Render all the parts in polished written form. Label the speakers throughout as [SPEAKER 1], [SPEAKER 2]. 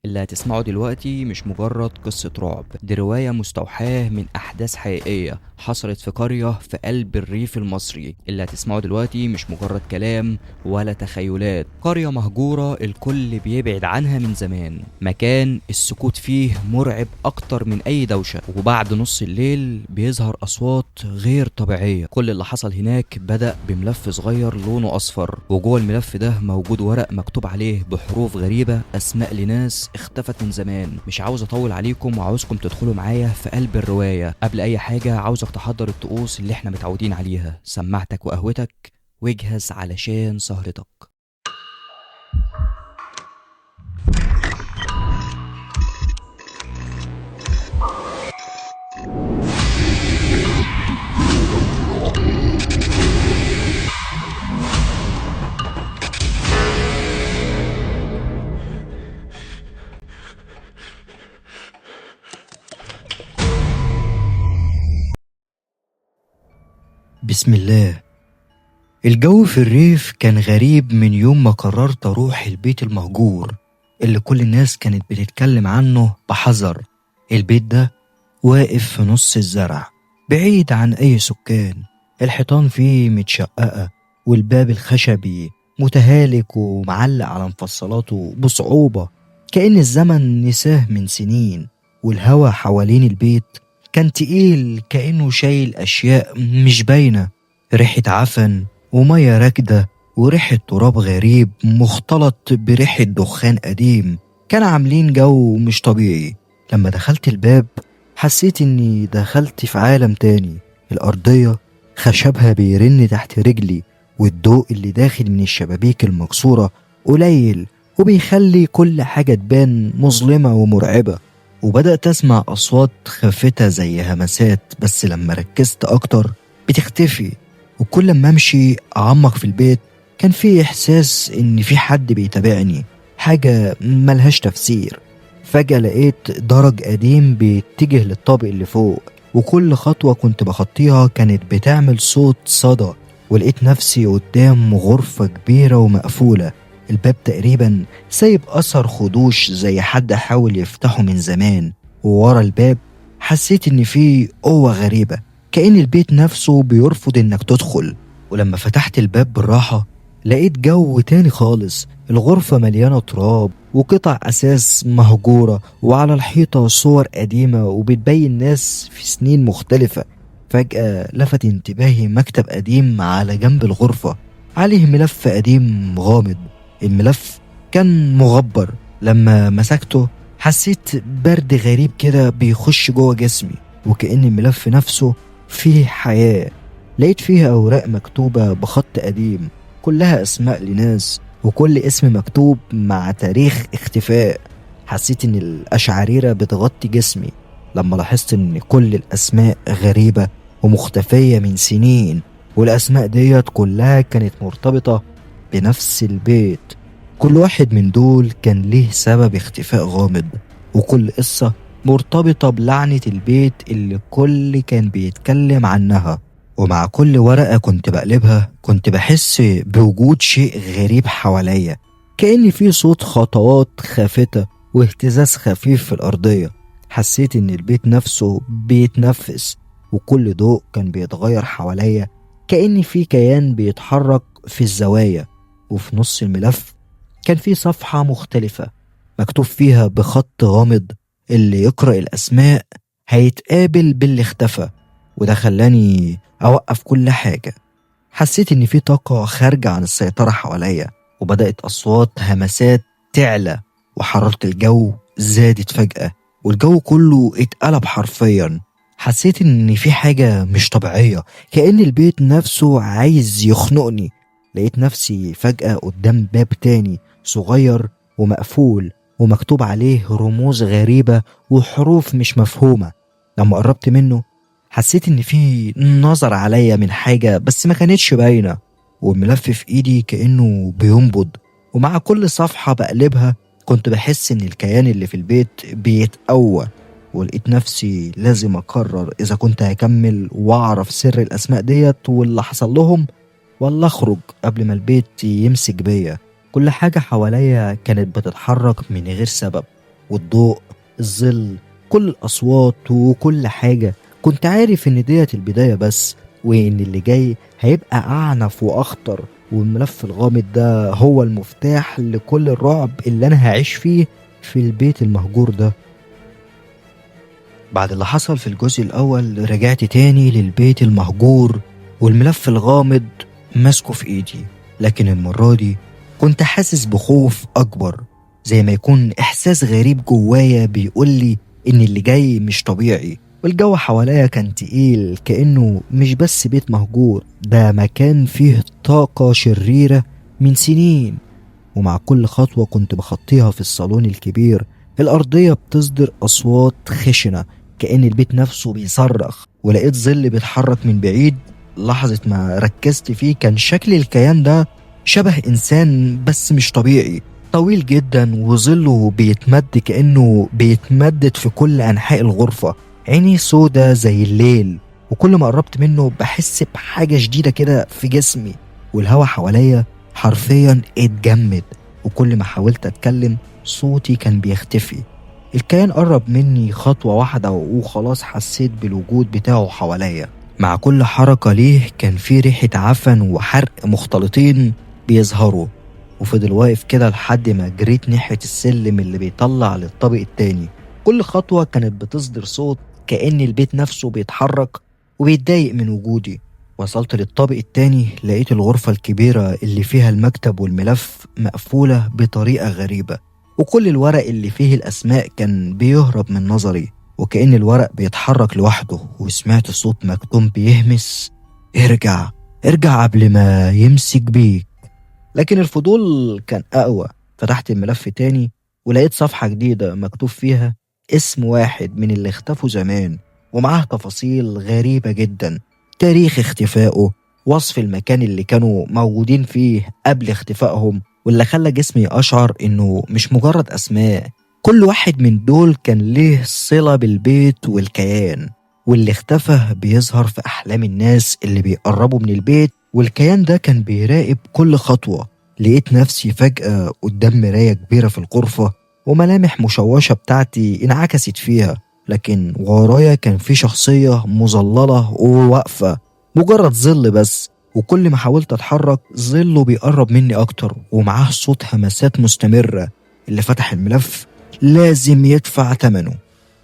[SPEAKER 1] اللي هتسمعه دلوقتي مش مجرد قصة رعب، دي رواية مستوحاة من أحداث حقيقية حصلت في قرية في قلب الريف المصري. اللي هتسمعه دلوقتي مش مجرد كلام ولا تخيلات، قرية مهجورة الكل بيبعد عنها من زمان، مكان السكوت فيه مرعب أكتر من أي دوشة، وبعد نص الليل بيظهر أصوات غير طبيعية. كل اللي حصل هناك بدأ بملف صغير لونه أصفر، وجوه الملف ده موجود ورق مكتوب عليه بحروف غريبة أسماء لناس اختفت من زمان. مش عاوز اطول عليكم وعاوزكم تدخلوا معايا في قلب الرواية. قبل اي حاجة عاوزك تحضر الطقوس اللي احنا متعودين عليها، سماعتك وقهوتك، واجهز علشان سهرتك.
[SPEAKER 2] بسم الله. الجو في الريف كان غريب من يوم ما قررت أروح البيت المهجور اللي كل الناس كانت بتتكلم عنه بحذر. البيت ده واقف في نص الزرع بعيد عن أي سكان، الحيطان فيه متشققة والباب الخشبي متهالك ومعلق على مفصلاته بصعوبة، كأن الزمن نساه من سنين. والهوا حوالين البيت كان تقيل كأنه شايل أشياء مش باينة، ريحة عفن ومية راكدة وريحة تراب غريب مختلط بريحة دخان قديم، كان عاملين جو مش طبيعي. لما دخلت الباب حسيت إني دخلت في عالم تاني. الأرضية خشبها بيرن تحت رجلي، والضوء اللي داخل من الشبابيك المكسورة قليل وبيخلي كل حاجة تبان مظلمة ومرعبة. وبدأت أسمع أصوات خافتة زي همسات، بس لما ركزت أكتر بتختفي. وكل ما أمشي أعمق في البيت كان في إحساس إن في حد بيتابعني، حاجة ملهاش تفسير. فجأة لقيت درج قديم بيتجه للطابق اللي فوق، وكل خطوة كنت بخطيها كانت بتعمل صوت صدى. ولقيت نفسي قدام غرفة كبيرة ومقفولة، الباب تقريبا سايب أثر خدوش زي حد حاول يفتحه من زمان. وورا الباب حسيت إن في قوة غريبة، كأن البيت نفسه بيرفض إنك تدخل. ولما فتحت الباب بالراحة لقيت جو تاني خالص. الغرفة مليانة تراب وقطع أساس مهجورة، وعلى الحيطة صور قديمة وبتبين ناس في سنين مختلفة. فجأة لفت انتباهي مكتب قديم على جنب الغرفة، عليه ملف قديم غامض. الملف كان مغبر، لما مسكته حسيت برد غريب كده بيخش جوه جسمي، وكأن الملف نفسه فيه حياة. لقيت فيه أوراق مكتوبة بخط قديم كلها أسماء لناس، وكل اسم مكتوب مع تاريخ اختفاء. حسيت إن الأشعريرة بتغطي جسمي لما لاحظت إن كل الأسماء غريبة ومختفية من سنين، والأسماء ديت كلها كانت مرتبطة بنفس البيت. كل واحد من دول كان ليه سبب اختفاء غامض، وكل قصة مرتبطة بلعنة البيت اللي الكل كان بيتكلم عنها. ومع كل ورقة كنت بقلبها كنت بحس بوجود شيء غريب حواليا، كأن في صوت خطوات خافتة واهتزاز خفيف في الأرضية. حسيت إن البيت نفسه بيتنفس، وكل ضوء كان بيتغير حواليا كأن في كيان بيتحرك في الزوايا. وفي نص الملف كان في صفحة مختلفة مكتوب فيها بخط غامض، اللي يقرأ الأسماء هيتقابل باللي اختفى. وده خلاني أوقف كل حاجة. حسيت إن في طاقة خارجة عن السيطرة حواليا، وبدأت أصوات همسات تعلى، وحرارة الجو زادت فجأة، والجو كله اتقلب حرفيا. حسيت إن في حاجة مش طبيعية، كأن البيت نفسه عايز يخنقني. لقيت نفسي فجأة قدام باب تاني صغير ومقفول، ومكتوب عليه رموز غريبة وحروف مش مفهومة. لما قربت منه حسيت إن في نظر عليا من حاجة بس ما كانتش باينة، والملف في إيدي كأنه بينبض. ومع كل صفحة بقلبها كنت بحس إن الكيان اللي في البيت بيتقوى. ولقيت نفسي لازم أقرر إذا كنت هكمل وأعرف سر الأسماء ديت واللي حصل لهم، ولا أخرج قبل ما البيت يمسك بيا. كل حاجة حواليا كانت بتتحرك من غير سبب، والضوء، الظل، كل الأصوات وكل حاجة. كنت عارف إن ديت البداية بس، وإن اللي جاي هيبقى أعنف وأخطر، والملف الغامض ده هو المفتاح لكل الرعب اللي أنا هعيش فيه في البيت المهجور ده. بعد اللي حصل في الجزء الأول رجعت تاني للبيت المهجور والملف الغامض ماسكه في إيدي، لكن المرة دي كنت حاسس بخوف أكبر، زي ما يكون إحساس غريب جوايا بيقولي إن اللي جاي مش طبيعي. والجو حواليا كان تقيل، كأنه مش بس بيت مهجور، ده مكان فيه طاقة شريرة من سنين. ومع كل خطوة كنت بخطيها في الصالون الكبير الأرضية بتصدر أصوات خشنة كأن البيت نفسه بيصرخ، ولقيت ظل بيتحرك من بعيد. لحظة ما ركزت فيه كان شكل الكيان ده شبه إنسان بس مش طبيعي، طويل جدا وظله بيتمد كأنه بيتمدد في كل أنحاء الغرفة، عيني سودة زي الليل، وكل ما قربت منه بحس بحاجة شديدة كده في جسمي، والهوا حواليا حرفيا اتجمد، وكل ما حاولت أتكلم صوتي كان بيختفي. الكيان قرب مني خطوة واحدة وخلاص حسيت بالوجود بتاعه حواليا. مع كل حركة ليه كان في ريحة عفن وحرق مختلطين بيظهروا، وفضل واقف كده لحد ما جريت ناحية السلم اللي بيطلع للطابق التاني. كل خطوة كانت بتصدر صوت كأن البيت نفسه بيتحرك وبيتضايق من وجودي. وصلت للطابق التاني لقيت الغرفة الكبيرة اللي فيها المكتب والملف مقفولة بطريقة غريبة، وكل الورق اللي فيه الأسماء كان بيهرب من نظري وكأن الورق بيتحرك لوحده. وسمعت صوت مكتوم بيهمس: ارجع ارجع قبل ما يمسك بيك. لكن الفضول كان أقوى، فتحت الملف تاني ولقيت صفحة جديدة مكتوب فيها اسم واحد من اللي اختفوا زمان، ومعاه تفاصيل غريبة جدا، تاريخ اختفائه، وصف المكان اللي كانوا موجودين فيه قبل اختفائهم، واللي خلى جسمي أشعر إنه مش مجرد أسماء، كل واحد من دول كان ليه صلة بالبيت والكيان، واللي اختفى بيظهر في أحلام الناس اللي بيقربوا من البيت، والكيان ده كان بيراقب كل خطوة. لقيت نفسي فجأة قدام مراية كبيرة في الغرفة، وملامح مشوشة بتاعتي انعكست فيها، لكن ورايا كان في شخصية مظللة وواقفة، مجرد ظل بس، وكل ما حاولت أتحرك ظله بيقرب مني أكتر، ومعاه صوت همسات مستمرة: اللي فتح الملف لازم يدفع ثمنه.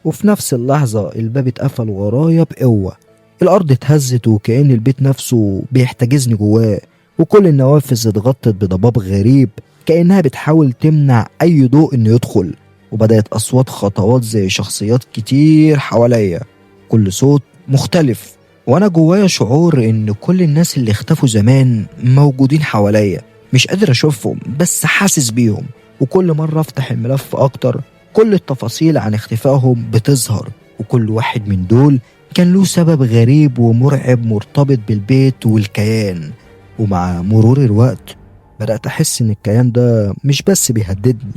[SPEAKER 2] وفي نفس اللحظة الباب اتقفل ورايا بقوة، الأرض اتهزت وكأن البيت نفسه بيحتجزني جواه، وكل النوافذ اتغطت بضباب غريب كأنها بتحاول تمنع أي ضوء إنه يدخل. وبدأت أصوات خطوات زي شخصيات كتير حواليا، كل صوت مختلف، وأنا جوايا شعور إن كل الناس اللي اختفوا زمان موجودين حواليا، مش قادر أشوفهم بس حاسس بيهم. وكل مرة أفتح الملف أكتر كل التفاصيل عن اختفائهم بتظهر، وكل واحد من دول كان له سبب غريب ومرعب مرتبط بالبيت والكيان. ومع مرور الوقت بدأت أحس إن الكيان ده مش بس بيهددني،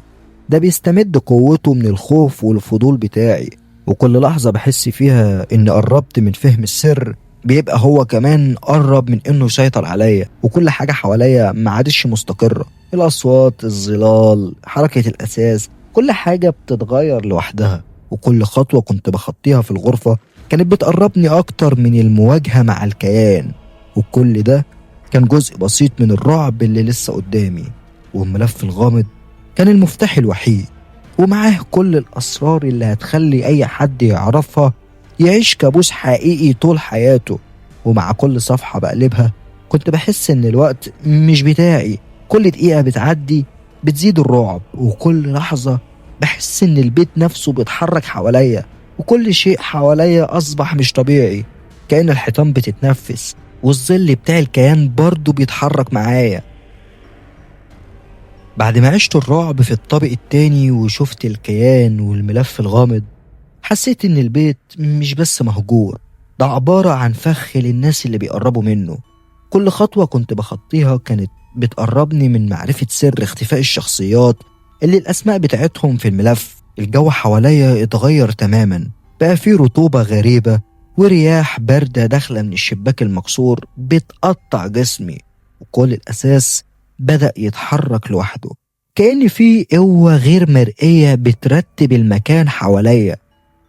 [SPEAKER 2] ده بيستمد قوته من الخوف والفضول بتاعي، وكل لحظة بحس فيها إني قربت من فهم السر بيبقى هو كمان قرب من إنه يسيطر عليا، وكل حاجة حواليا ما عادش مستقرة، الأصوات، الظلال، حركة الأساس، كل حاجة بتتغير لوحدها. وكل خطوة كنت بخطيها في الغرفة كانت بتقربني أكتر من المواجهة مع الكيان، وكل ده كان جزء بسيط من الرعب اللي لسه قدامي. والملف الغامض كان المفتاح الوحيد، ومعاه كل الأسرار اللي هتخلي أي حد يعرفها يعيش كابوس حقيقي طول حياته. ومع كل صفحة بقلبها كنت بحس إن الوقت مش بتاعي، كل دقيقة بتعدي بتزيد الرعب، وكل لحظة بحس إن البيت نفسه بيتحرك حواليا، وكل شيء حواليا أصبح مش طبيعي، كأن الحيطان بتتنفس والظل بتاع الكيان برضه بيتحرك معايا. بعد ما عشت الرعب في الطابق التاني وشفت الكيان والملف الغامض، حسيت إن البيت مش بس مهجور، ده عبارة عن فخ للناس اللي بيقربوا منه. كل خطوة كنت بخطيها كانت بتقربني من معرفة سر اختفاء الشخصيات اللي الأسماء بتاعتهم في الملف. الجو حواليا اتغير تماما، بقى فيه رطوبة غريبة ورياح باردة داخلة من الشباك المكسور بتقطع جسمي، وكل الأساس بدأ يتحرك لوحده كأن في قوة غير مرئية بترتب المكان حواليا.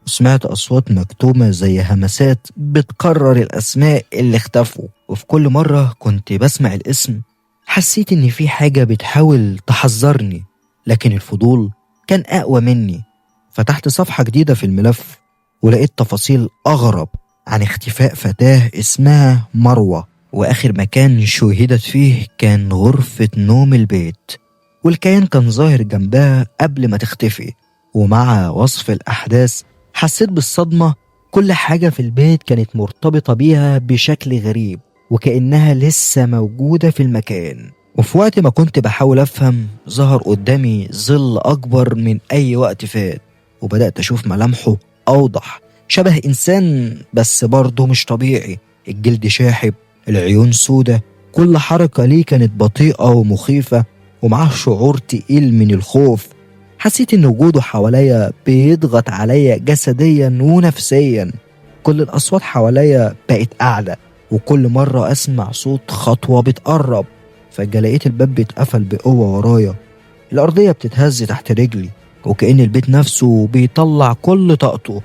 [SPEAKER 2] وسمعت أصوات مكتومة زي همسات بتكرر الأسماء اللي اختفوا، وفي كل مرة كنت بسمع الاسم حسيت إن في حاجة بتحاول تحذرني، لكن الفضول كان أقوى مني. فتحت صفحة جديدة في الملف ولقيت تفاصيل أغرب عن اختفاء فتاة اسمها مروة، وآخر مكان شوهدت فيه كان غرفة نوم البيت، والكيان كان ظاهر جنبها قبل ما تختفي. ومع وصف الأحداث حسيت بالصدمة، كل حاجة في البيت كانت مرتبطة بيها بشكل غريب وكأنها لسه موجودة في المكان. وفي وقت ما كنت بحاول أفهم ظهر قدامي ظل أكبر من أي وقت فات، وبدأت أشوف ملامحه أوضح، شبه إنسان بس برضه مش طبيعي، الجلد شاحب، العيون سودة، كل حركة ليه كانت بطيئة ومخيفة، ومعاه شعور تقيل من الخوف. حسيت إن وجوده حواليا بيضغط عليا جسديا ونفسيا. كل الأصوات حواليا بقت أعلى، وكل مرة أسمع صوت خطوة بتقرب. فجأة لقيت الباب بيتقفل بقوة ورايا، الأرضية بتتهز تحت رجلي، وكأن البيت نفسه بيطلع كل طاقته.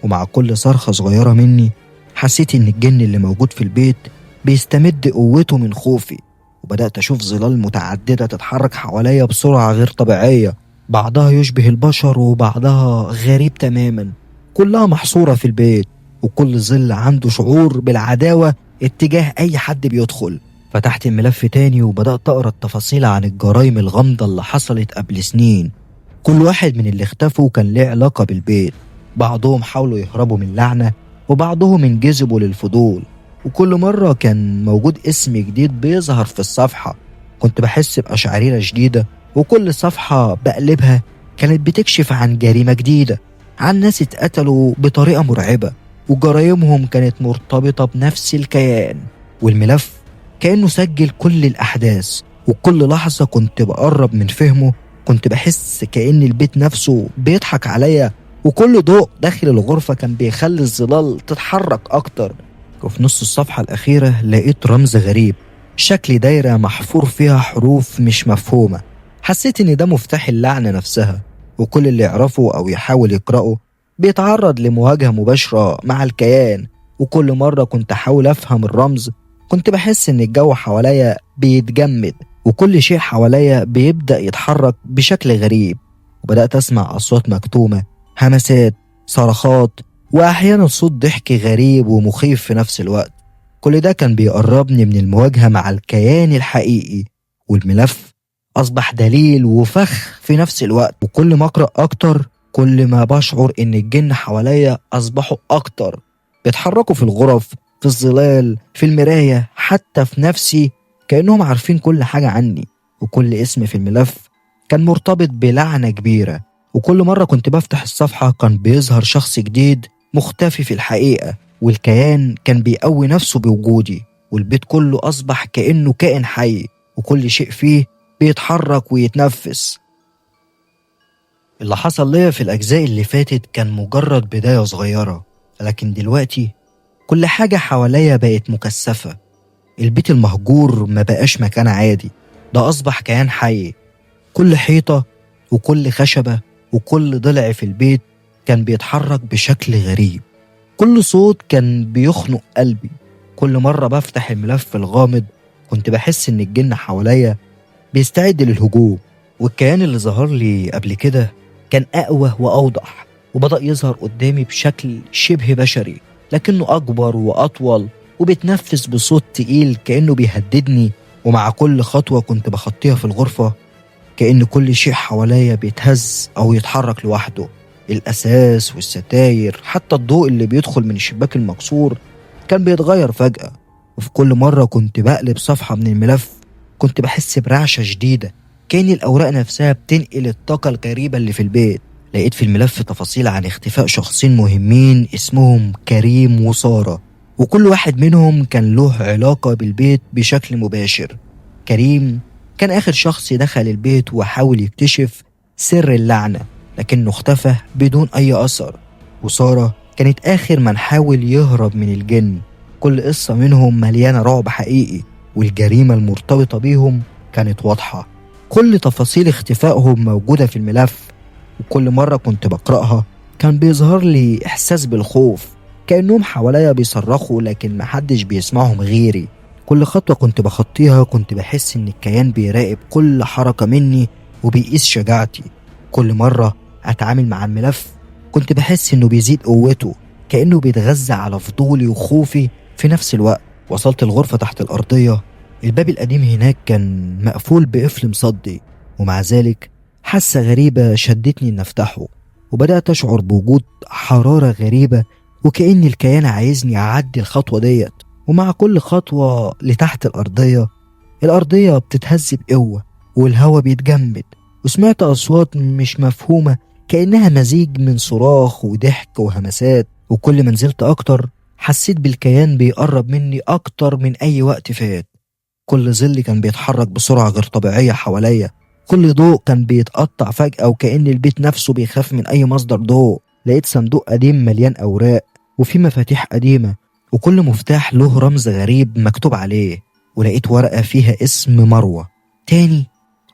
[SPEAKER 2] ومع كل صرخة صغيرة مني حسيت إن الجن اللي موجود في البيت بيستمد قوته من خوفي، وبدأت أشوف ظلال متعددة تتحرك حواليا بسرعة غير طبيعية، بعضها يشبه البشر وبعضها غريب تماما، كلها محصورة في البيت، وكل ظل عنده شعور بالعداوة اتجاه أي حد بيدخل. فتحت الملف تاني وبدأت أقرأ التفاصيل عن الجرائم الغامضة اللي حصلت قبل سنين. كل واحد من اللي اختفوا كان ليه علاقة بالبيت، بعضهم حاولوا يهربوا من لعنة، وبعضهم انجذبوا للفضول، وكل مرة كان موجود اسم جديد بيظهر في الصفحة. كنت بحس بقشعريرة شديدة، وكل صفحة بقلبها كانت بتكشف عن جريمة جديدة، عن ناس اتقتلوا بطريقة مرعبة وجرايمهم كانت مرتبطة بنفس الكيان. والملف كأنه سجل كل الأحداث، وكل لحظة كنت بقرب من فهمه كنت بحس كأن البيت نفسه بيضحك عليا، وكل ضوء داخل الغرفة كان بيخلي الظلال تتحرك أكتر. وفي نص الصفحة الأخيرة لقيت رمز غريب، شكل دايرة محفور فيها حروف مش مفهومة. حسيت إن ده مفتاح اللعنة نفسها، وكل اللي يعرفه أو يحاول يقرأه بيتعرض لمواجهة مباشرة مع الكيان. وكل مرة كنت أحاول أفهم الرمز كنت بحس إن الجو حواليا بيتجمد، وكل شيء حواليا بيبدأ يتحرك بشكل غريب. وبدأت أسمع أصوات مكتومة، همسات، صرخات، وأحيانا صوت ضحك غريب ومخيف في نفس الوقت. كل ده كان بيقربني من المواجهة مع الكيان الحقيقي، والملف أصبح دليل وفخ في نفس الوقت. وكل ما أقرأ أكتر كل ما بشعر إن الجن حواليا أصبحوا أكتر، بيتحركوا في الغرف، في الظلال، في المراية، حتى في نفسي، كأنهم عارفين كل حاجة عني. وكل اسم في الملف كان مرتبط بلعنة كبيرة، وكل مرة كنت بفتح الصفحة كان بيظهر شخص جديد مختفي في الحقيقة، والكيان كان بيقوي نفسه بوجودي، والبيت كله أصبح كأنه كائن حي، وكل شيء فيه بيتحرك ويتنفس. اللي حصل ليا في الأجزاء اللي فاتت كان مجرد بداية صغيرة، لكن دلوقتي كل حاجة حواليا بقت مكثفة. البيت المهجور ما بقاش مكان عادي، ده أصبح كيان حي. كل حيطة وكل خشبة وكل ضلع في البيت كان بيتحرك بشكل غريب، كل صوت كان بيخنق قلبي. كل مرة بفتح الملف الغامض كنت بحس إن الجن حواليا بيستعد للهجوم، والكيان اللي ظهر لي قبل كده كان أقوى وأوضح، وبدأ يظهر قدامي بشكل شبه بشري، لكنه أكبر وأطول، وبيتنفس بصوت تقيل كأنه بيهددني. ومع كل خطوة كنت بخطيها في الغرفة كأن كل شيء حواليا بيتهز أو يتحرك لوحده، الأساس والستاير، حتى الضوء اللي بيدخل من الشباك المكسور كان بيتغير فجأة. وفي كل مرة كنت بقلب صفحة من الملف كنت بحس برعشة شديدة، كأن الأوراق نفسها بتنقل الطاقة الغريبة اللي في البيت. لقيت في الملف تفاصيل عن اختفاء شخصين مهمين اسمهم كريم وسارة، وكل واحد منهم كان له علاقة بالبيت بشكل مباشر. كريم كان آخر شخص دخل البيت وحاول يكتشف سر اللعنة، لكنه اختفى بدون أي أثر. وسارة كانت آخر من حاول يهرب من الجن. كل قصة منهم مليانة رعب حقيقي، والجريمة المرتبطة بيهم كانت واضحة. كل تفاصيل اختفائهم موجودة في الملف. وكل مرة كنت بقرأها كان بيظهر لي إحساس بالخوف، كأنهم حواليا بيصرخوا لكن محدش بيسمعهم غيري. كل خطوة كنت بخطيها كنت بحس إن الكيان بيراقب كل حركة مني وبيقيس شجاعتي. كل مرة أتعامل مع الملف كنت بحس إنه بيزيد قوته، كأنه بيتغذى على فضولي وخوفي في نفس الوقت. وصلت الغرفة تحت الأرضية. الباب القديم هناك كان مقفول بقفل مصدي، ومع ذلك حاسة غريبة شدتني إن أفتحه، وبدأت أشعر بوجود حرارة غريبة، وكأن الكيان عايزني أعدي الخطوة ديت. ومع كل خطوة لتحت الأرضية، الأرضية بتتهز بقوة والهواء بيتجمد، وسمعت أصوات مش مفهومة كأنها مزيج من صراخ وضحك وهمسات. وكل ما نزلت أكتر حسيت بالكيان بيقرب مني أكتر من أي وقت فات. كل ظل كان بيتحرك بسرعة غير طبيعية حواليا، كل ضوء كان بيتقطع فجأة، وكأن البيت نفسه بيخاف من أي مصدر ضوء. لقيت صندوق قديم مليان أوراق وفي مفاتيح قديمة، وكل مفتاح له رمز غريب مكتوب عليه. ولقيت ورقة فيها اسم مروة تاني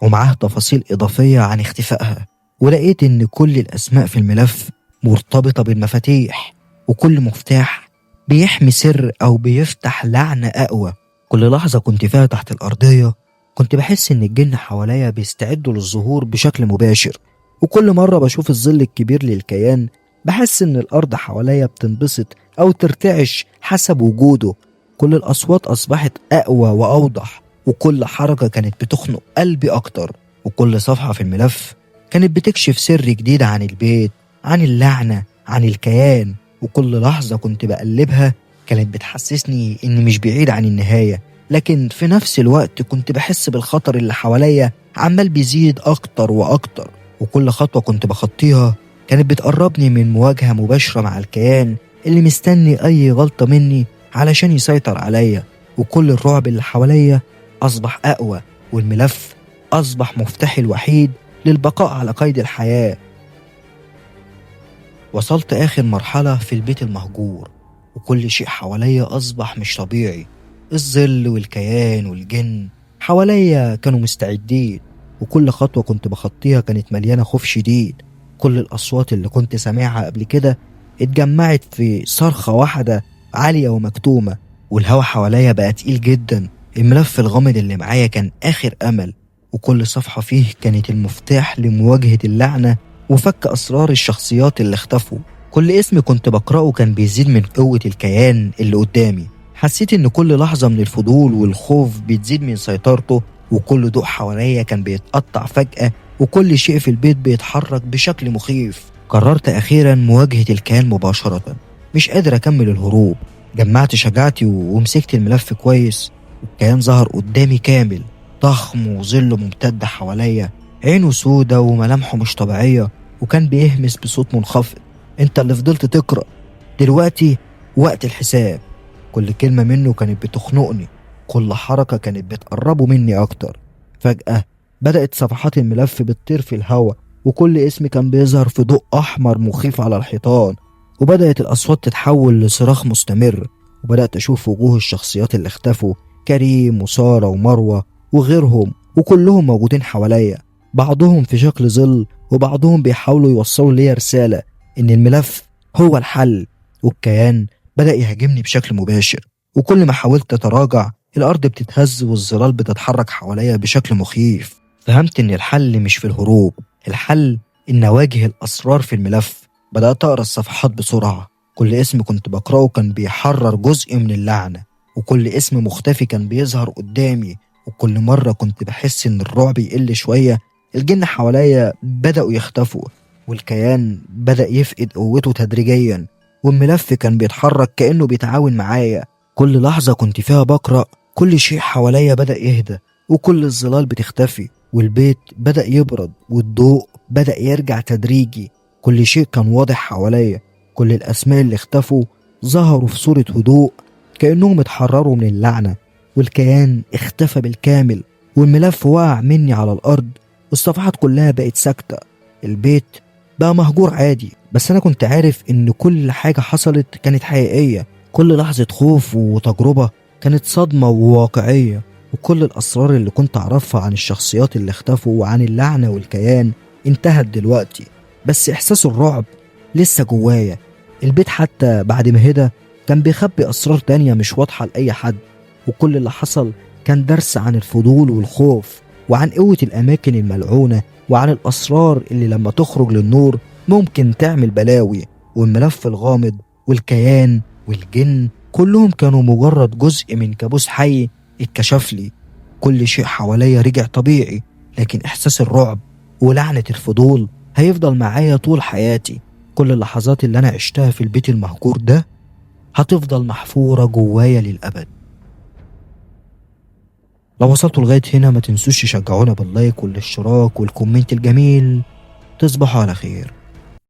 [SPEAKER 2] ومعاه تفاصيل إضافية عن اختفائها. ولقيت إن كل الأسماء في الملف مرتبطة بالمفاتيح، وكل مفتاح بيحمي سر أو بيفتح لعنة أقوى. كل لحظة كنت فيها تحت الأرضية كنت بحس إن الجن حواليا بيستعدوا للظهور بشكل مباشر، وكل مرة بشوف الظل الكبير للكيان بحس إن الأرض حواليا بتنبسط أو ترتعش حسب وجوده. كل الأصوات أصبحت أقوى وأوضح، وكل حركة كانت بتخنق قلبي أكتر. وكل صفحة في الملف كانت بتكشف سر جديد عن البيت، عن اللعنة، عن الكيان. وكل لحظة كنت بقلبها كانت بتحسسني إني مش بعيد عن النهاية، لكن في نفس الوقت كنت بحس بالخطر اللي حواليا عمال بيزيد أكتر وأكتر. وكل خطوة كنت بخطيها كانت بتقربني من مواجهة مباشرة مع الكيان اللي مستني أي غلطة مني علشان يسيطر عليا. وكل الرعب اللي حواليا أصبح أقوى، والملف أصبح مفتاحي الوحيد للبقاء على قيد الحياة. وصلت آخر مرحلة في البيت المهجور، وكل شيء حواليا أصبح مش طبيعي. الظل والكيان والجن حواليا كانوا مستعدين، وكل خطوة كنت بخطيها كانت مليانة خوف شديد. كل الأصوات اللي كنت سامعها قبل كده اتجمعت في صرخة واحدة عالية ومكتومة، والهوا حواليا بقى تقيل جدا. الملف الغامض اللي معايا كان آخر أمل، وكل صفحة فيه كانت المفتاح لمواجهة اللعنة وفك أسرار الشخصيات اللي اختفوا. كل اسم كنت بقرأه كان بيزيد من قوة الكيان اللي قدامي. حسيت إن كل لحظة من الفضول والخوف بتزيد من سيطرته، وكل ضوء حواليا كان بيتقطع فجأة، وكل شيء في البيت بيتحرك بشكل مخيف. قررت أخيرا مواجهة الكيان مباشرة، مش قادر أكمل الهروب. جمعت شجاعتي ومسكت الملف كويس، والكيان ظهر قدامي كامل، ضخم وظله ممتد حواليا، عينه سودة وملامحه مش طبيعية، وكان بيهمس بصوت منخفض: انت اللي فضلت تقرأ، دلوقتي وقت الحساب. كل كلمة منه كانت بتخنقني، كل حركة كانت بتقربه مني أكتر. فجأة بدأت صفحات الملف بتطير في الهواء، وكل اسم كان بيظهر في ضوء أحمر مخيف على الحيطان، وبدأت الأصوات تتحول لصراخ مستمر. وبدأت أشوف وجوه الشخصيات اللي اختفوا، كريم وسارة ومروة وغيرهم، وكلهم موجودين حواليا، بعضهم في شكل ظل وبعضهم بيحاولوا يوصلوا لي رسالة إن الملف هو الحل. والكيان بدأ يهاجمني بشكل مباشر، وكل ما حاولت أتراجع الأرض بتتهز والظلال بتتحرك حواليا بشكل مخيف. فهمت إن الحل مش في الهروب، الحل إن أواجه الأسرار في الملف. بدأت أقرأ الصفحات بسرعة، كل اسم كنت بقرأه كان بيحرر جزء من اللعنة، وكل اسم مختفي كان بيظهر قدامي. وكل مرة كنت بحس إن الرعب يقل شوية، الجن حواليا بدأوا يختفوا، والكيان بدأ يفقد قوته تدريجيا، والملف كان بيتحرك كأنه بيتعاون معايا. كل لحظة كنت فيها بقرأ كل شيء حواليا بدأ يهدى، وكل الظلال بتختفي، والبيت بدأ يبرد، والضوء بدأ يرجع تدريجي. كل شيء كان واضح حواليا، كل الأسماء اللي اختفوا ظهروا في صورة هدوء كأنهم اتحرروا من اللعنة، والكيان اختفى بالكامل، والملف وقع مني على الأرض، والصفحات كلها بقت ساكتة. البيت بقى مهجور عادي، بس أنا كنت عارف إن كل حاجة حصلت كانت حقيقية. كل لحظة خوف وتجربة كانت صدمة وواقعية، وكل الأسرار اللي كنت أعرفها عن الشخصيات اللي اختفوا وعن اللعنة والكيان انتهت دلوقتي، بس إحساس الرعب لسه جوايا. البيت حتى بعد ما هدى كان بيخبي أسرار تانية مش واضحة لأي حد، وكل اللي حصل كان درس عن الفضول والخوف، وعن قوة الأماكن الملعونة، وعن الأسرار اللي لما تخرج للنور ممكن تعمل بلاوي. والملف الغامض والكيان والجن كلهم كانوا مجرد جزء من كابوس حي اتكشف لي. كل شيء حواليا رجع طبيعي، لكن إحساس الرعب ولعنة الفضول هيفضل معايا طول حياتي. كل اللحظات اللي أنا عشتها في البيت المهجور ده هتفضل محفورة جوايا للأبد. لو وصلتوا لغاية هنا ما تنسوش تشجعونا بال like والاشتراك وال comment الجميل. تصبحوا على خير.